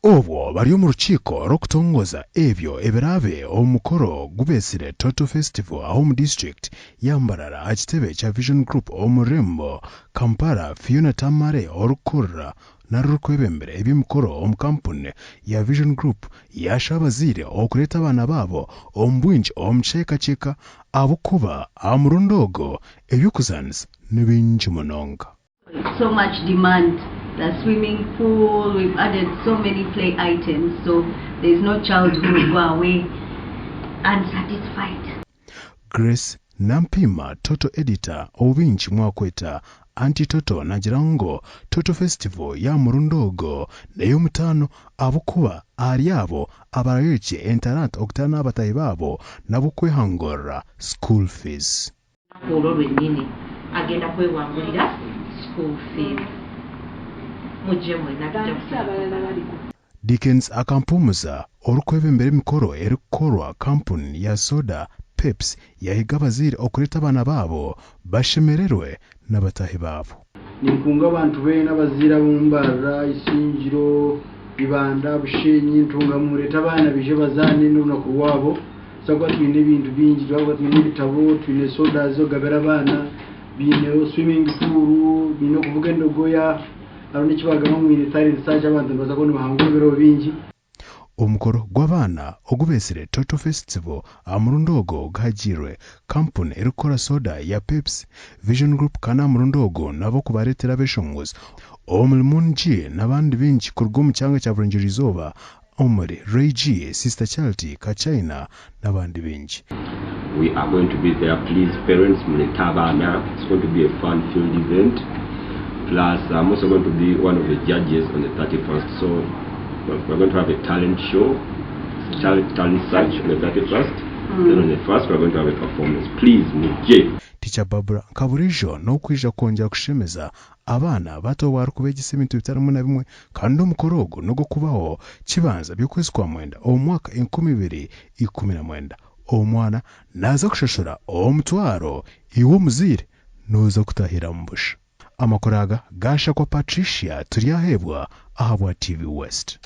Obwo bari omu rukiiko rw'okutongoza ebyo ebiraabe omu mukoro gu beetsire Toto Festival aha omu disiturikiti ya Mbarara aha kitebe kya Vision Group omu rurembo Kampala, Fiona Tamale orikukurira nari orikwebembera eby'emikoro omu kampuni ya Vision Group yaashaba abazaire okureeta abaana baabo omu bwingi omu kiteekateeka ahabw'okuba aha murundi ogu eby'okuzaanisa ni bingi munonga. So much demand the swimming pool we've added so many play items so there is no child who will go away unsatisfied. Grace Nampiima Toto Editor ou baingi mwakweta Auntie Toto naagira ngu Toto Festival y'aha murundi ogu n'ey'omutaano ahabw'okuba ahari abo abarayorekye entaranta okutaana n'abataahi baabo n'ab'okwehangurira school fees. Olunaku olwo lwennyini agenda kwewangulira school fees. Mujje mwena tujja kusanyuka. Dickens Akampuumuza, orikwebembera emikoro erikukorwa kampuni ya soda Pepsi yahiga abazaire okureeta abaana baabo bashemererwe n'abataahi baabo. Ninkunga abantu beena abazaire ab'omu Mbarara, Isingiro, Ibanda, Bushenyi, Ntungamo mureete abaana baije bazaane n'orunaku rwabo. Tuza kuba twine ebintu bingi, turaza kuba twine ebitabo, twine soda z'okugabira abaana, baine swimming pool, baine okuvuga endogoya, hariho n'eki baagamba ngu baine talent search abantu nibaza kuba nibahangura ebirabo bingi. Omukoro gw'abaana ogu beetsire Toto Festival aha murundi ogu guhagiirwe kampuni erikukora soda ya Pepsi, Vision Group kandi aha murundi ogu nabo kubareetera abeshongozi omuri Moon G n'abandi baingi kuruga omu kyanga kya Burengyerwa-izooba omuri Ray G, Sister Charity, Kachina n'abandi baingi. We are going to be there please parents mulete abaana it's going to be a fun filled event plus I'm also going to be one of the judges on the 31st so we're going to have a talent show talent, talent search on the 31st then on the 1st we're going to have a performance please mujje. Teacher Barbara nka burijo n'okwija kwongyera kushemeza Abaana bato obu arikubeegyesa ebintu bitari bimwe na bimwe kandi omukoro ogu n'ogw'okubaho kibanza by'okwezi kwa mwenda omu mwaka 2019. Omwana naaza kushashura omutwaro iwe omuzaire nooza kutahiramu busha. Amakuru aga gaashakwa Patricia Turyaheebwa ahabwa TV West.